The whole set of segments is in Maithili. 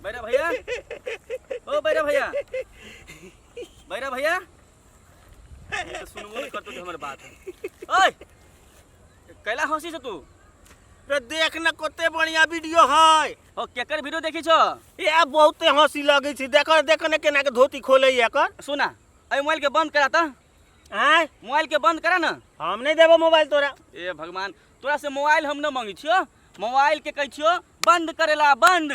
बैरा भैया, ओ बैरा भैया, बैरा भैया, ई तऽ सुनबो नहि करतौ हमर बात। ओए कैला हंसी छ तू? रे देख न कते बढ़िया वीडियो है। ओ केकर वीडियो देखी छ? ए बहुते हंसी लगै छै, देख देख ने केना के धोती खोलै एकर। सुना, एहि मोबाइल के बंद करा त। आँय? मोबाइल के बंद करा ना। हम नहीं देबो मोबाइल तोरा। ए भगवान, तोरा से मोबाइल हम न मांगे छियो, मोबाइल के कहै छियो बंद करेला। बंद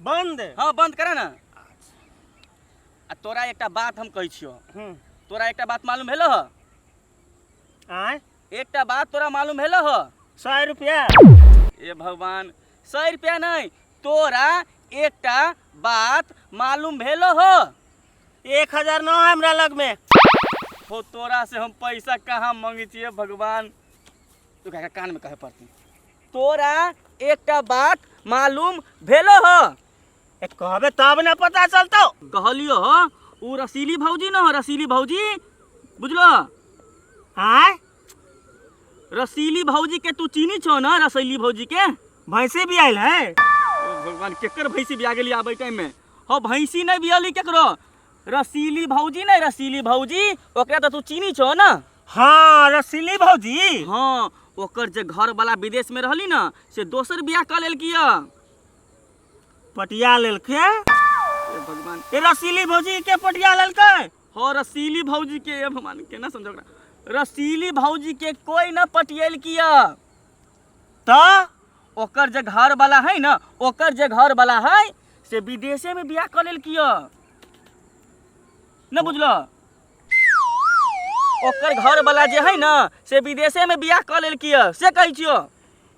बंद? हाँ बंद करा ना। आ तोरा एकटा बात हम कहै छियो। तोरा एकटा बात मालूम भेलो ह? आँय? एकटा बात तोरा मालूम भेलो ह? 100 रुपया। ए भगवान, 100 रुपया नहीं, तोरा एकटा बात मालूम भेलो ह? 1000 न है हमरा लग में। हो तोरा से हम पैसा कहाँ मांगे छियै भगवान, तू का कान में कहे पड़ती। तोरा एकटा बात मालूम भेलो ह? ए कहबे तब न पता चलतो। कहलियो ह, उ रसीली भौजी न ह, रसीली भौजी बुझलो? आँय? रसीली भौजी के तू चीनी छो न? रसीली भौजी के भैंसी भी आयल है। ओ भगवान, केकर भैंसी बिया गेली आबै टाइम में? हो भैंसी नहीं बियली केकरो, रसीली भौजी नहीं, रसीली भौजी ओकरा तो तू चीनी छो न? हाँ रसीली भौजी। हाँ, ओकर जे घर वाला विदेश में रहली न से दोसर बियाह कऽ लेलकी ह। पटिया लेलके? ए भगवान, ए रसीली भौजी के पटिया लेलकै? हाँ रसीली भौजी के, ए भगवान केना समझ ओकरा, रसीली भौजी के कोई न पटियलकी ह। त ओकर जे घर वाला है न, ओकर जे घर वाला है से विदेशे में बियाह कऽ लेलकी ह न, बुझलो? ओकर घर वाला जे है न से विदेशे में बियाह कऽ लेलकी ह, से कहै छियो।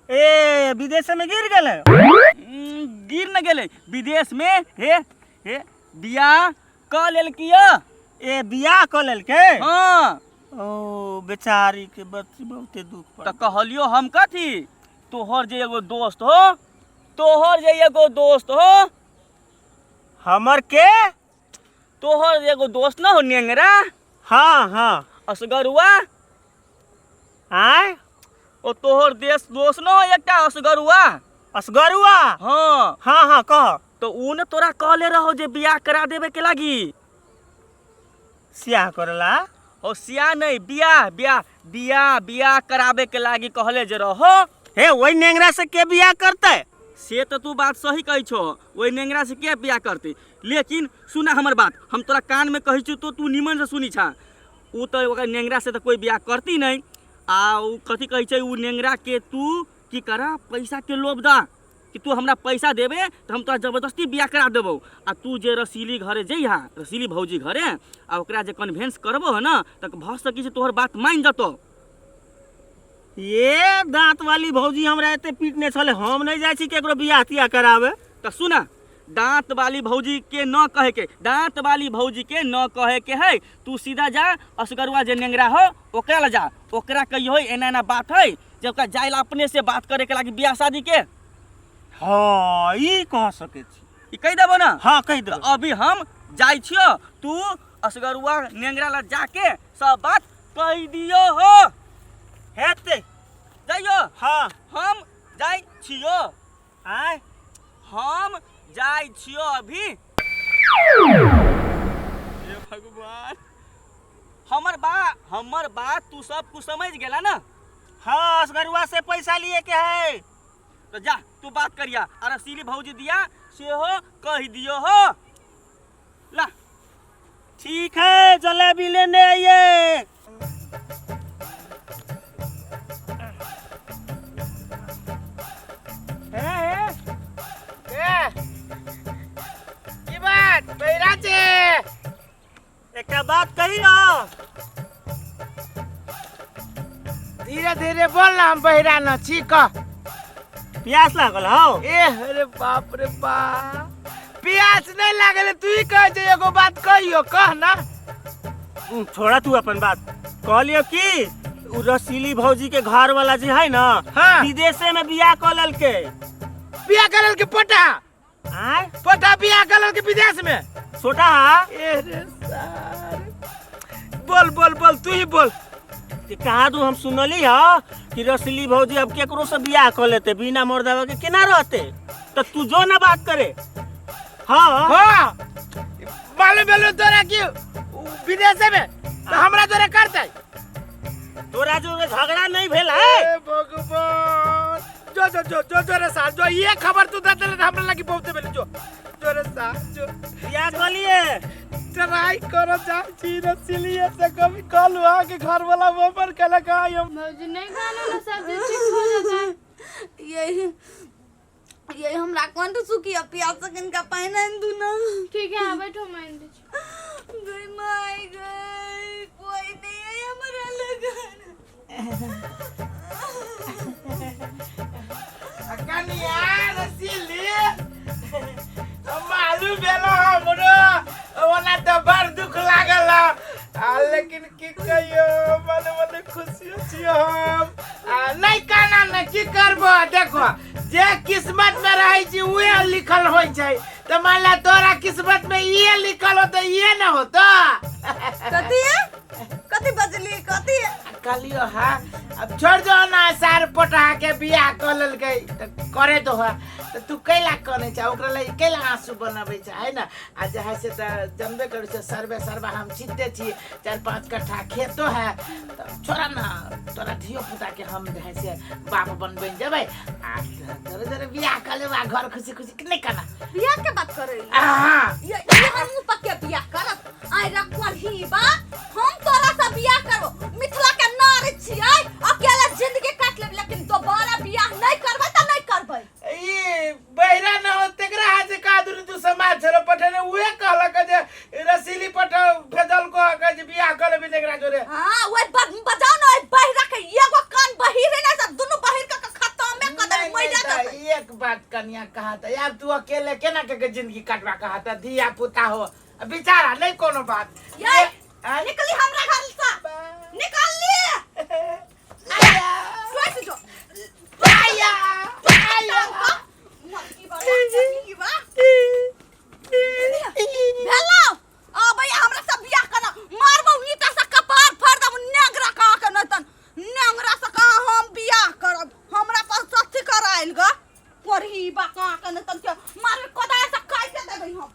ए विदेश में गिर गेलै? गिर न गेलै, विदेश में हे हे बियाह कऽ लेलकी ह। ए बियाह कऽ लेलकै? हाँ। ओ बेचारी के बच्ची बहुते दुख पर। तऽ कहलियो हम कथी, तोहर जे एगो दोस्त हो, तोहर जे एगो दोस्त हो। हमर के? तोहर जे एगो दोस्त न हो नेंगरा? हाँ हाँ। असगरुआ। आँय? ओ तोहर देश दोस्त न हो एकटा असगरुआ? असगरुआ? हाँ। हाँ हाँ कह। तो ऊ ने तोरा कहले रहो जे बियाह करा देबे के लागी। सियाह करला? ओ सियाह नहीं, बियाह बियाह बियाह बियाह कराबे के लागी कहले जे रहो। हे वही नेंगरा से के बियाह करते? से तो तू बात सही कहै छो, ओहि नेंगरा से के बियाह करते, लेकिन सुना हमर बात, हम तोरा कान में कहै छियौ तो तू निमन से सुनी छा। ऊ तो ओकर नेंगरा से तो कोई बियाह करती नहीं, आ ऊ कथी कहै छै, ऊ नेंगरा के तू की करा, पैसा के लोभ दा कि तू हमरा पैसा देबे तो हम तोरा जबरदस्ती बियाह करा देबौ। आ तू जे रसीली घरे जइहा, रसीली भौजी घरे, आ ओकरा जे कन्वेंस करबो है ना, तऽ भऽ सकै छै तोहर बात मानि जतौ। ये दांत वाली भौजी हमरा एते पीटने छले, हम नहीं जाइ छी केकरो बियाह तियाह करावे। तऽ सुना, दांत वाली भौजी के न कहे के, दांत वाली भौजी के न कहे के है, तू सीधा जा असगरुआ जे नेंगरा हो ओकरा ला जा, ओकरा कहियो एना एना बात है, जे ओकरा जाय ला अपने से बात करे के लागी बियाह शादी के। हाँ ई कह सके छी। ई कहि देबो ना? हाँ कहि देबो। तऽ अभी हम जाइ छियो, तू असगरुआ नेंगरा ला जाके सब बात कहि दियो हो। हेतै। जाइयो? हाँ। हम जाइ छियो। आँय? हम जाइ छियो अभी। हे भगवान, हमर बात तू सब कुछ समझ गेला ना? हाँ असगरुआ से पैसा लिए के है। तो जा तू बात करिया, आ रसीली भौजी दिया सेहो कहि दियो हो। ला ठीक है, जलेबी लेने आइए। की बात बैरा छे? एकटा बात कही ना। धीरे धीरे बोल ना, हम बहिरा न छी। कह। प्यास लागल हौ? ए अरे बाप रे बाप, प्यास नहीं लागल, तू ही कह जे एगो बात कहियो, कह ना। छोड़ा तू अपन बात। कहलियो कि उ रसीली भौजी के घर वाला जे है ना, हाँ। विदेशे में बियाह कऽ लेलकै। बियाह कर लेलकै पोटा? आँय? पोटा बियाह कर लेलकै विदेश में? छोटा हा? ए रे सार, बोल बोल बोल, तू ही बोल। कि कहा दू हम सुनली ह कि रसली भौजी अब केकरो से बियाह कर लेते, बिना मर्दावा के केना रहते, तो तू जो ना बात करे। हाँ हाँ मालूम भेलो तोरा कि विदेश में तो हमरा तोरा करते। तोरा जो झगड़ा नहीं भेल है। ए भगवान, जो जो जो जो जो रे साल जो ये खबर तू दे देले हमरा लगी बहुत भेल। जो जो रे साल जो बियाह कर लिए ट्राई करो जा छी रसीलिए से कभी कल वहां के घर वाला वो पर कहलक आई हम भौजी नहीं खाना ना सब्जी ठीक हो जाता है। यही यही हमरा कौन तो सुखी पिया सकिन का पानी आनि दू ना। ठीक है बैठो मैं आनि दै छी। गई माय गई कोई नहीं है हमरा लगन। कनिया रसीली मालूम भेलो हमरो ओना तो बड़ दुख लागल आ, लेकिन की कहियो मन मन खुशी छियो हम। आ, नहीं काना न की करबो, देखो जे किस्मत में रहै छी उहे लिखल होइ छै, तो मान ला तोरा किस्मत में इहे लिखल होतो इहे न होतो। कथी है कथी बजली कथी है? कहलियो हाँ अब छोड़ दो ना सार पटा के बियाह कऽ लेलकै तऽ करे दो हा, तऽ तू कैला कनै छै ओकरा लागि कैला आंसू बनबै छै है ना। आ जे है से तऽ जनबे करै छै सर्वे सर्वा हम छिटे छी, 4-5 कट्ठा खेतो है, तऽ छोड़ा ना तोरा धियो पुता के हम जे है से बाप बनबै जेबै आ धीरे धीरे बियाह कऽ लेबै आ घर खुशी खुशी के नहि करना। बियाह के बात करै हाँ ये ये हम मुँह पक्के बियाह करब आइ रखल ही बा, हम तोरा से बियाह करबो, मिथिला के नारी छियै अकेला जिंदगी काट लेब, लेकिन दोबारा बियाह नहीं करबै त नहीं करबै। ई बहिरा न हो तेकरा हाथ से का दुनु तू समाज छलो पठेने उहे कहलक जे रसीली पठ भेजल को जे बियाह कर लेबी तेकरा जोरे। हां ओइ बजाओ न ओइ बहिरा के एगो कान बहिरे ना सब दुनु बहिर के खत्म कर देबै, नहीं, मरि नहीं, जेबै। एक बात कनिया कहत यार तू अकेले केना के के जिंदगी काटबा कहत, धिया पुता हो बेचारा नहीं कोनो बात। ये निकली हमरा घर से निकल ली सोच जो आया आया भेलो अबै हमरा सब बियाह कर मारबौ ईटा से कपार फोड़ देबौ, नेंगरा कहाँ के नैतन नेंगरा से कहाँ हम बियाह करब, हमरा पर सथी कराइल ग पढ़ी बा कहाँ के नैतन के मार कोदार से काट देबै हम।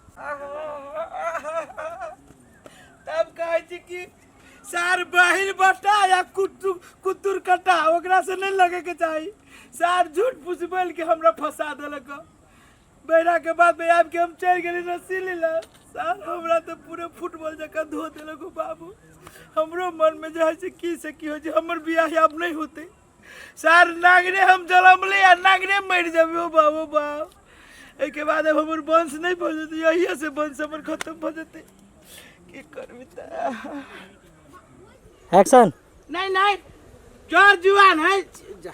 तब कहै छी कि सार बहिन बटा या कुत्तु कुत्तुर कटा ओकरा से नहीं लगे के चाही, सार झूठ फूस बोल के हमरा फंसा देलक। बहरा के बाद में आबि के हम चलि गेली रसीली ला, सार हमरा तो पूरे फुटबॉल जकाँ धो देलक बाबू। हमरो मन में जे है से की से की हो जे हमर बियाह आब नहीं होते, सार नागरे हम जलमले आ नागरे मरि जेबै ओ बाबू बाप। एहिके बाद अब हमर वंश नहीं भऽ जेतै, यही से वंश हमर खत्म भऽ जेतै, की करबी तऽ। एक्शन। नहीं नहीं चोर जुआन है जा।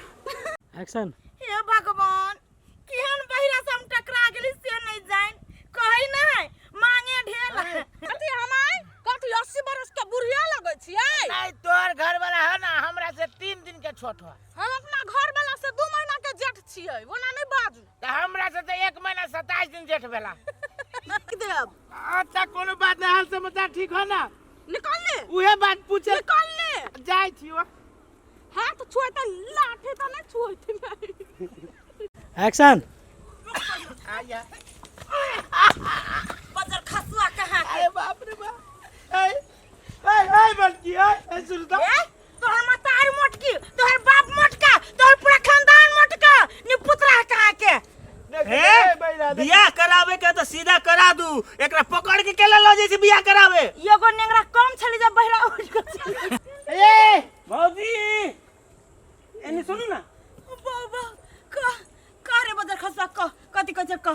एक्शन। हे भगवान केहन बहिरा से हम टकरा गेली से नहीं जान, कहै ना है मांगे ढेल कथी हम आइ कथी 80 बरस के बुढ़िया लगै छियै। नहीं तोहर घर वाला है ना हमरा से 3 दिन के छोट हो, हम अपना घर वाला से 2 महीना के जेठ छियै, ओना नहीं बाजू। त हमरा से त 1 महीना 27 दिन जेठ भेला। देब। अच्छा कोनो बात नहीं, हाल समाचार ठीक हो ना? निकल ले उहे बात पूछे निकल ले जाय छी ओ। हाथ छुए त लाठी त नहीं छुएती नहीं। एक्शन। आया बजर खसुआ कहाँ के? अरे बाप रे बाप, ए ए ए बड़की ए ए सुनता ए तोहर मतार मोटकी, तोहर बाप मोटका, तोहर पूरा खानदान मोटका, नि पुतरा कहाँ के? हे बियाह करावे के तो सीधा करा दू, एकरा पकड़ के केला ल जाय छै बियाह करावे। एगो नेंगरा कम छली जब बहिरा उठ के चली। ए भौजी एने सुनू ना। बाबा का का रे बजर खसुआ क कथी कहै छै क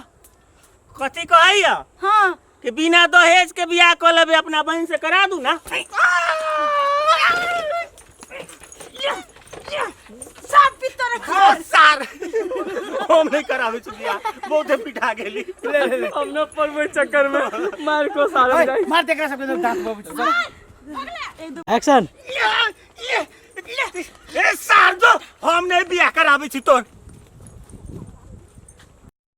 कथी कहैया? हां कि बिना दहेज के बियाह क लेबे अपना बहन से करा दू ना। सब पितर सार हम नहीं करावे छी बियाह, बहुत पिटा गेली। हम न पड़बै चक्कर में मार को सारा जाई। मार देखरा सबके दांत बाबू। एक्शन। ए सार दो हम नहीं बियाह करावे छी तोर।